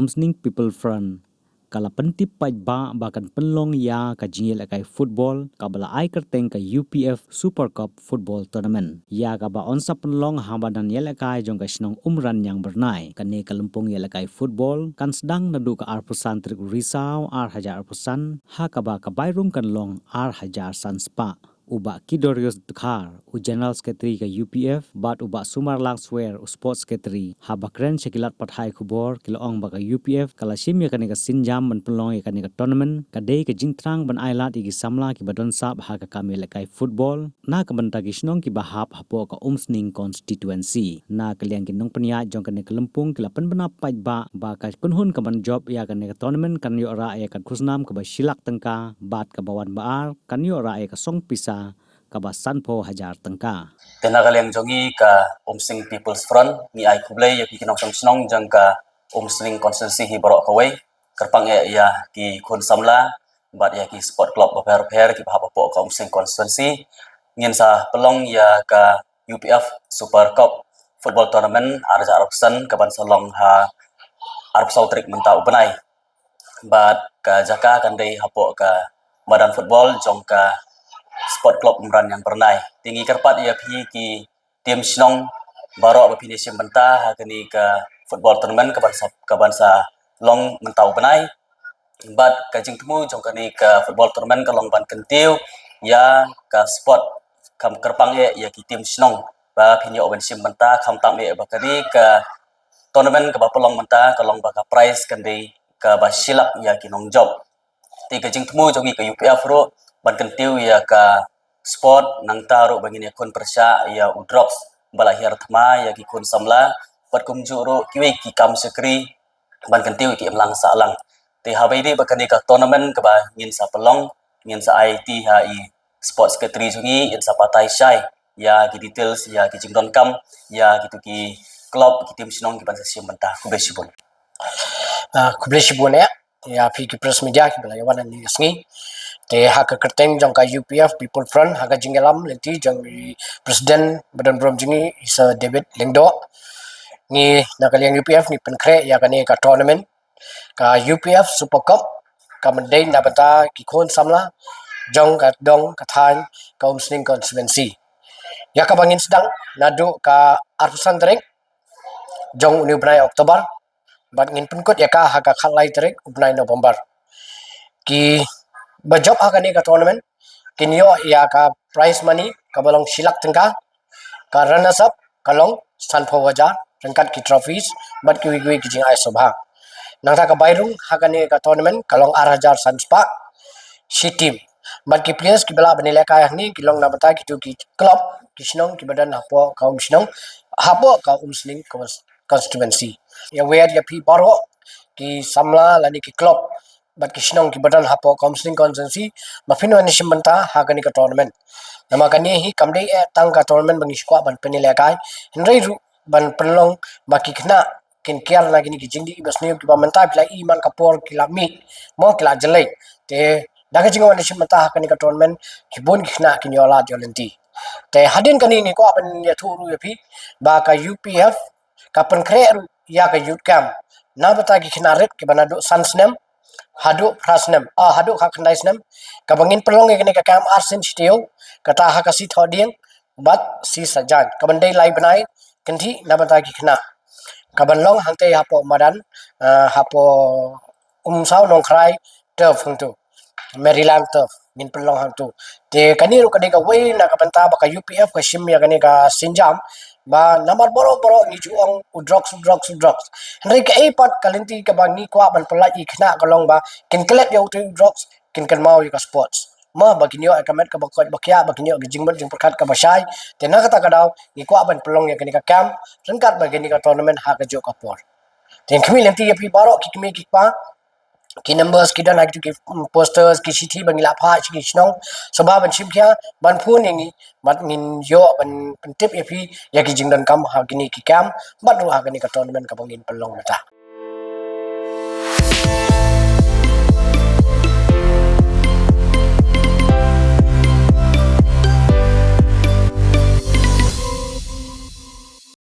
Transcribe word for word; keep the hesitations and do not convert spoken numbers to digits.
Umsning People Front ka la pyntip paidbah ba kan pynlong ïa ka jingïalehkai football kaba la ai kyrteng ka U P F Super Cup Football Tournament, ïa kaba yn sa pynlong ha madan ïalehkai jong ka shnong Umranïang Byrnai. Kane ka lympung ïalehkai football kan sdang naduh ka arphew san tarik u Risaw ar hajar arphew san, ha kaba ka bai rung kan long ar hajar san spah. U Bah Kidorius Dkhar, u General Secretary ka U P F, bad u Bah Sumarlang Swer, u Sports Secretary, haba kren sha ki lad pathai khubor, ki la ong ba ka U P F ka la shim ïa kane ka sienjam ban pynlong ïa kane ka tournament, ka dei ka jingthrang ban ai lad ïa ki samla kiba don sap ha ka kam ïalehkai football na ka bynta ki shnong kiba hap hapoh ka Umsning constituency. Na ka liang ki nongpynïaid jong kane ka lympung ki la pynbna paidbah ba ka kynhun kaban jop ïa kane ka tournament kan ïoh rah ïa ka khusnam kaba shi lak tyngka bad kaba wan ba ar kan ïoh rah ïa ka song pisa kaba sanphew hajar tyngka. Te na ka liang jong ngi ka Umsning People's Front, ngi ai khublei ïa phi ki nongshong shnong jong ka Umsning constituency hi baroh kawei, kyrpang eh ïa ki khun samla bad ïa ki sport club bapher bapher kiba hap hapoh ka Umsning constituency. Ngin sa pynlong ïa ka U P F Super Cup Football Tournament ar hajar arphew san kaban sa long ha arphew saw tarik mynta u bnai. Bad ka jaka kan dei hapoh ka madan football jong ka Sport Club Umranïang Byrnai. Te ngi kyrpad ïa phi ki team shnong baroh ba phin ïashim bynta ha kane ka football tournament kaban sa, kaban sa long mynta u bnai. Bad ka jingthmu jong kane ka football tournament ka long ban kyntiew ïa ka sport, kam kyrpang eh ïa ki team shnong ba phin ïoh ban shim bynta, khamtam eh ba kane ka tournament kaba pynlong mynta ka long ba ka prize kan dei kaba shi lak ïa ki nongjop. Te ka jingthmu jong ngi ka U P F ruh ban kyntiew ïa ka sport, nangta ruh ba ngin ïakhun pyrshah ïa u drugs ba la hiar thma ïa ki khun samla, bad kumjuh ruh kiwei ki kam shakri ban kyntiew ïa ki imlang sahlang. Te haba ïadei bad kane ka tournament kaba ngin sa pynlong, ngin sa ai ti ha i sports secretary jong ngi, in sa batai shai ïa ki details, ïa ki jingdonkam ïa kitu ki club, ki team shnong kiban sa shim bynta. Khublei shibun. Ah, khublei shibun eh ïa phi ki press media kiba la ïa wan hangne ka sngi. Te ha ka kyrteng jong ka U P F People Front, ha ka jingïalam lynti jong i president ba don burom jong ngi, i Sir David Lyngdoh, ngi na ka liang U P F ngi pynkhreh ïa kane ka tournament, ka U P F Super Cup, ka myndai na bynta ki khun samla jong ka dong ka thaiñ ka Umsning constituency, ïa kaba ngin sdang naduh ka arphew san tarik jong une u bnai October, bad ngin pynkut ïa ka ha ka khatlai tarik u bnai November. Kiba jop ha kane ka tournament kin ïoh ïa ka prize money kaba long shi lak tyngka, ka runners up ka long sanphew hajar, ryngkat ki trophies bad kiwei kiwei ki jingai sngewbha. Nangta ka bai rung ha kane ka tournament ka long ar hajar san spah shi team. Bad ki players kiba lah ban ïalehkai hangne ki long na bynta kitu ki club, ki shnong kiba don hapoh ka um shnong, hapoh ka Umsning cons-, constituency. Ïa wer ïa phi baroh ki samla lane ki club bad ki shnong kiba don hapoh ka Umsning constituency, ba phin wan shim bynta ha kane ka tournament. Namar kane hi kam dei eh tang ka tournament ba ngi shu kwah ban pynïalehkai, hynrei ruh ban pynlong ba ki khynnah kin kiar na kine ki jingdih kiba sniew kiba mynta phi la i man ka por ki la mih, mo, ki la jlei. Te da ka jingwan shim bynta ha kane ka tournament, ki bun ki khynnah kin ïoh lad ïoh lynti. Te hadien kane ngi kwah ban ïathuh ruh ïa phi ba ka U P F ka pynkhreh ruh ïa ka youth camp na bynta ki khynnah rit kiba naduh san snem haduh phra snem, ah, haduh khatkhyndai snem, kaba ngin pynlong ïa kane ka camp arsien shi taïew, kata ha ka Sngi Thohdieng bad Sngi Saitjaiñ, kaban dei lai bnai kynthih na bynta ki khynnah, kaban long hangtei hapoh madan, ah, hapoh Umsaw Nongkrai turf hangtu, Maryland turf ngin pynlong hangtu. Te kane ruh ka dei kawei na ka bynta ba ka U P F ka shim ïa kane ka sienjam, ba namar baroh baroh ngi ju ong u drugs, u drugs, u drugs. Hynrei kaei pat ka lynti kaba ngi kwah ban pyllait ïa ki khynnah ka long ba kin klet ïa utu u drugs, kin kynmaw ïa ka sports. Mo, ba kin ïoh ïa ka met kaba koit ba khiah, ba kin ïoh ïa ka jingmut jingpyrkhat kaba shai. Te na kata ka daw ngi kwah ban pynlong ïa kane ka camp ryngkat bad kane ka tournament ha kajuh ka por. Te ngi khmih lynti ïa phi baroh ki kmie ki kpa, ki numbers ki don ha kitu ki, mm, posters, ki shithi ba ngi la phah sha ki shnong, sngewbha ban shim khia, ban phone ïa ngi, bad ngin ïoh ban pyntip ïa phi ïa ki jingdonkam ha kine ki camp bad ruh ha kane ka tournament kaba ngin pynlong mynta.